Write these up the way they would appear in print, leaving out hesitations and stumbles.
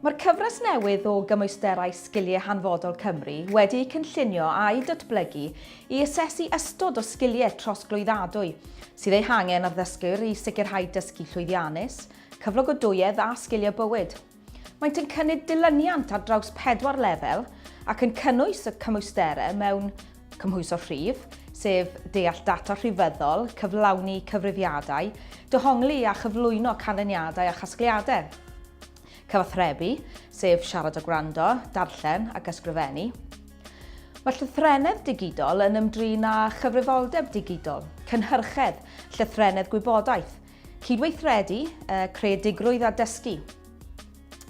Mae'r cyfres newydd o gymwysterau Sgiliau Hanfodol Cymru wedi'u cynllunio a'u datblygu i asesu ystod o sgiliau trosglwyddadwy sydd eu hangen ar ddysgwyr i sicrhau dysgu llwyddiannus, cyflogadwyedd a sgiliau bywyd. Maent yn cynnig dilyniant ar draws pedwar lefel ac yn cynnwys y cymwysterau mewn cymhwyso rhif, sef deall data rhifyddol, cyflawni cyfrifiadau, dehongli a chyflwyno canlyniadau a chasgliadau. Cyfathrebu, sef siarad a gwrando, darllen ac ysgrifennu. Mae llythrennedd digidol yn ymdrin â chyfrifoldeb digidol, cynhyrchedd, llythrennedd gwybodaeth, cydweithredu, creadigrwydd a dysgu.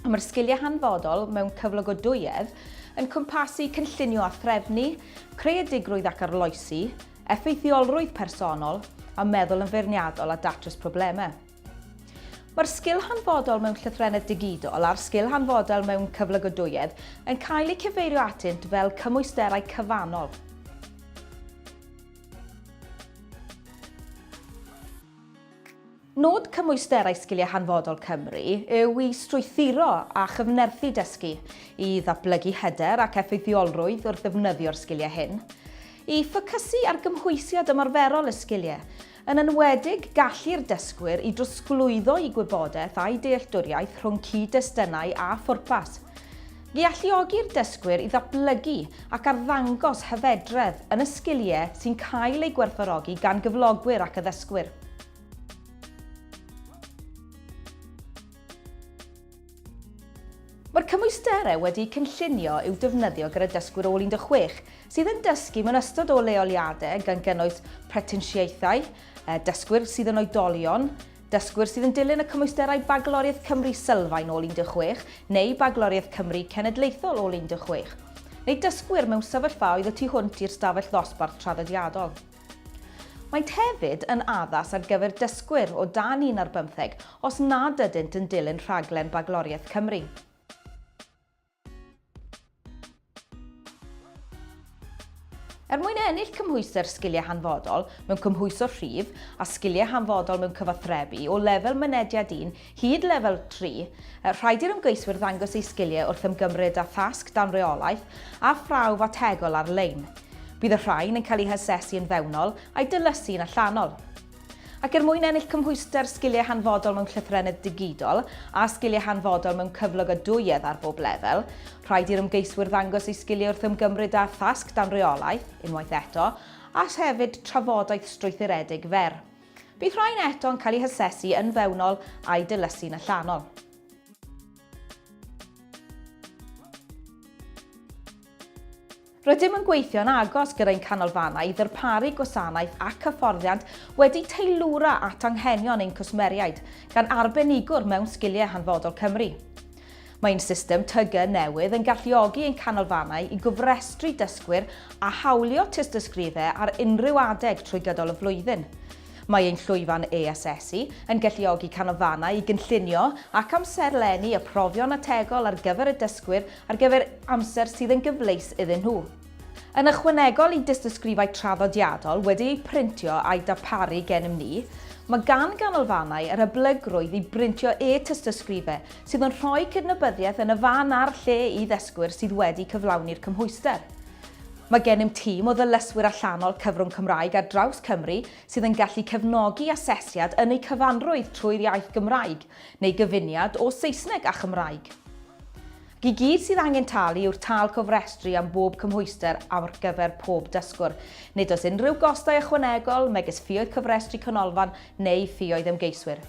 Mae'r sgiliau hanfodol mewn cyflogadwyedd yn cwmpasu cynllunio a threfnu, creadigrwydd ac arloesi, effeithiolrwydd personol, a meddwl yn feirniadol a datrys problemau. Mae'r sgil hanfodol mewn llythrennedd digidol a'r sgil hanfodol mewn cyflogadwyedd yn cael eu cyfeirio atynt fel cymwysterau cyfannol. Nod Cymwysterau Sgiliau Hanfodol Cymru yw i strwythuro a chyfnerthu dysgu, i ddatblygu hyder ac effeithiolrwydd wrth ddefnyddio'r sgiliau hyn, i ffocysu ar gymhwysiad ymarferol y sgiliau, yn enwedig gallu'r dysgwyr i drosglwyddo'u gwybodaeth a'u dealltwriaeth rhwng cyd-destunau a phwrpas, i alluogi'r dysgwyr i ddatblygu ac arddangos hyfedredd yn y sgiliau sy'n cael eu gwerthfawrogi gan gyflogwyr ac addysgwyr. Mae'r cymwysterau wedi'u cynllunio i'w defnyddio gyda dysgwyr ôl 16 sydd yn dysgu mewn ystod o leoliadau gan gynnwys prentisiaethau, dysgwyr sydd yn oedolion, dysgwyr sydd yn dilyn y cymwysterau Bagloriaeth Cymru Sylfaen ôl 16 neu Bagloriaeth Cymru Cenedlaethol ôl 16, neu dysgwyr mewn sefyllfaoedd y tu hwnt i'r stafell ddosbarth traddodiadol. Maent hefyd yn addas ar gyfer dysgwyr o dan un ar bymtheg os nad ydynt yn dilyn rhaglen Bagloriaeth Cymru. Er mwyn ennill cymhwyster Sgiliau Hanfodol mewn Cymhwyso Rhif a Sgiliau Hanfodol mewn Cyfathrebu o lefel Mynediad 1 hyd lefel 3, rhaid i'r ymgeiswyr ddangos eu sgiliau wrth ymgymryd â thasg dan reolaeth a phrawf ategol ar-lein. Bydd y rhain yn cael eu hasesu yn fewnol a'u dilysu yn allanol. Ac er mwyn ennill cymhwyster Sgiliau Hanfodol mewn Llythrennedd Digidol a Sgiliau Hanfodol mewn Cyflogadwyedd ar bob lefel, rhaid i'r ymgeiswyr ddangos eu sgiliau wrth ymgymryd â thasg dan reolaeth, unwaith eto, a hefyd trafodaeth strwythuredig fer. Bydd rhain eto'n cael eu hasesu yn fewnol a'u dilysu'n allanol. Rydym yn gweithio'n agos gyda'n canolfannau i ddarparu gwasanaeth ac hyfforddiant wedi teilwra at anghenion ein cwsmeriaid, gan arbenigwr mewn sgiliau hanfodol Cymru. Mae ein system TG newydd yn galluogi ein canolfannau i gofrestru dysgwyr a hawlio tystysgrifau ar unrhyw adeg trwy gydol y flwyddyn. Mae ein llwyfan e-asesu yn galluogi canolfannau i gynllunio ac amserlennu y profion ategol ar gyfer y dysgwyr ar gyfer amser sydd yn gyfleus iddyn nhw. Yn ychwanegol i dystysgrifau traddodiadol wedi eu printio a'u darparu gennym ni, mae gan ganolfannau yr hyblygrwydd i brintio e-tystysgrifau sydd yn rhoi cydnabyddiaeth yn y fan a'r lle i ddysgwyr sydd wedi cyflawni'r cymhwyster. Mae gennym tîm o ddyleswyr allanol cyfrwng Cymraeg ar draws Cymru sydd yn gallu cefnogi asesiad yn eu cyfanrwydd trwy'r iaith Gymraeg, neu gyfuniad o Saesneg a Chymraeg. Ac i gyd sydd angen talu yw'r tâl cofrestru am bob cymhwyster ar gyfer pob dysgwr. Nid oes unrhyw gostau ychwanegol, megis ffioedd cofrestru canolfan neu ffioedd ymgeiswyr.